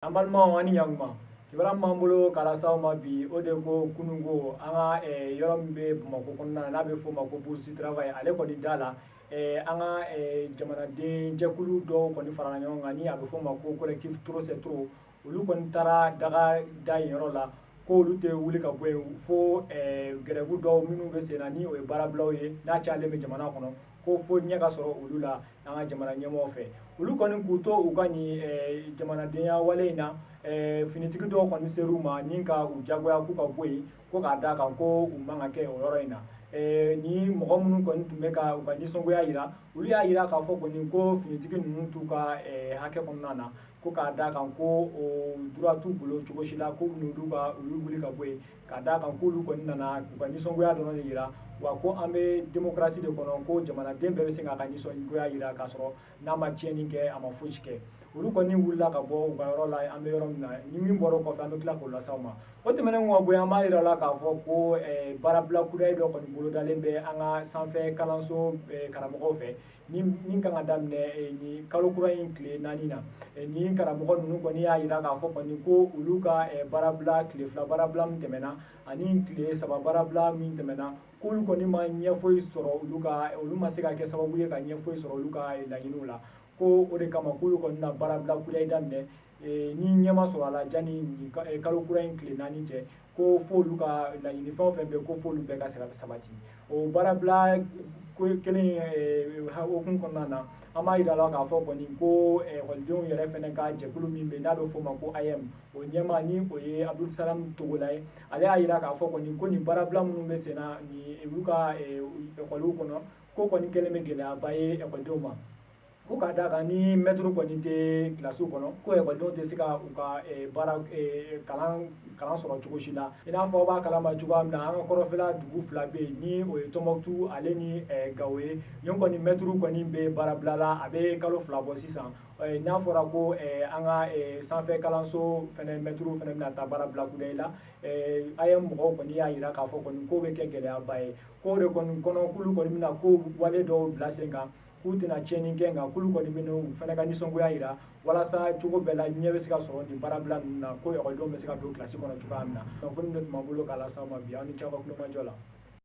An balimaw, ani ɲankuma. Kibaruya min b'an bolo k'a lase aw ma bi, o de ko kununko an ka yɔrɔ min bɛ Bamakɔ kɔnɔna na, n'a bɛ f'o ma ko Bourse du Travail, ale kɔni da la, an ka jamanaden jɛkulu dɔw kɔni farala ɲɔgɔn kan ni a bɛ f'o ma ko collectif trop c'est trop. Olu kɔni taara daga da yen yɔrɔ la ko olu tɛ wuli ka bɔ yen fo grève dɔw minnu bɛ sen na, ni o ye baarabilaw ye, n'a cayalen bɛ jamana kɔnɔ, ko fo ɲɛ ka sɔrɔ olu la an ka jamana ɲɛmɔgɔ fɛ. Olu kɔni k'u to u ka nin jamanadenya wale in na, finitigi dɔw kɔni ser'u ma ni ka u jagoya k'u ka bɔ yen, ko k'a da kan ko u man ka kɛ o yɔrɔ in na. Ni mɔgɔ minnu kɔni tun bɛ ka u ka nisɔngoya jira, olu y'a jira k'a fɔ kɔni ko finitigi ninnu t'u ka hakɛ kɔnɔna na, ko k'a da kan ko o droit t'u bolo cogo si la ko n'olu ka olu wuli ka bɔ yen, k'a da kan k'olu kɔni nana k'u ka nisɔngoya dɔrɔn de jira, wa ko an bɛ démocratie de kɔnɔ, ko jamanaden bɛɛ bɛ se k'a ka nisɔngoya jira k'a sɔrɔ n'a ma tiɲɛni kɛ, a ma fosi kɛ. Olu kɔni wulila ka bɔ u ka yɔrɔ la. An bɛ yɔrɔ min na, ni min bɔra o kɔfɛ, an bɛ tila k'o lase aw ma. O tɛmɛnen kɔ ka bɔ yen, an b'a jira la k'a fɔ ko baarabila kudayi dɔ kɔni bolodalen bɛ an ka sanfɛ kalanso karamɔgɔw fɛ ni min kan ka daminɛ ni kalo kura in tile 4 na. Ni karamɔgɔ ninnu kɔni y'a jira k'a fɔ kɔni ko olu ka baarabila, tile 2 baarabila min tɛmɛna ani tile 3 baarabila min tɛmɛna, k'olu kɔni ma ɲɛ foyi sɔrɔ, olu ka olu ma se ka kɛ sababu ye ka ɲɛ foyi sɔrɔ olu ka laɲiniw la, ko o de kama k'olu kɔni na baarabila kudayi daminɛ. Ni ɲɛ ma sɔrɔ a la janni kalo kura in tile 4 cɛ, ko f'olu ka laɲini fɛn o fɛn bɛ, ko f'olu bɛɛ ka se ka sabati. O baarabila kelen hukumu kɔnɔna na, an b'a jira la k'a fɔ kɔni ko ekɔlidenw yɛrɛ fɛnɛ ka jɛkulu min bɛ, n'a bɛ f'o ma ko AEEM, o ɲɛmaa ni o ye Abdul Salam Togola ye, ale y'a jira k'a fɔ kɔni ko nin baarabila minnu bɛ sen na ni olu ka ekɔliw kɔnɔ, ko kɔni kɛlen bɛ gɛlɛyaba ye ekɔlidenw ma, ko k'a da kan ni mɛtiri kɔni tɛ kilasiw kɔnɔ, ko ekɔlidenw tɛ se ka u ka baara kalan sɔrɔ cogo si la. I n'a fɔ aw b'a kalama cogoya min na, an ka kɔrɔfɛla dugu fila bɛ yen, ni o ye Tɔnbɔkutu ale ni Gawo ye. Yen kɔni mɛtiriw kɔni bɛ baarabila la, a bɛ kalo 2 bɔ sisan. N'a fɔra ko an ka sanfɛ kalanso fɛnɛ mɛtiriw fɛnɛ bɛna taa baarabila kudayi la, AEEM mɔgɔw kɔni y'a jira k'a fɔ kɔni k'o bɛ kɛ gɛlɛyaba ye, k'o de kɔni kɔnɔ k'olu kɔni bɛna ko wale dɔw bila sen kan, k'u tɛna tiɲɛni kɛ, nka k'olu kɔni bɛna u fana ka nisɔngoya jira walasa cogo bɛɛ la ɲɛ bɛ se ka sɔrɔ nin baarabila ninnu na, ko ekɔlidenw bɛ se ka don kilasi kɔnɔ cogoya min na. Kunnafoni de tun b'an bolo k'a lase aw ma bi. Aw ni ce aw ka kulomajɔ la.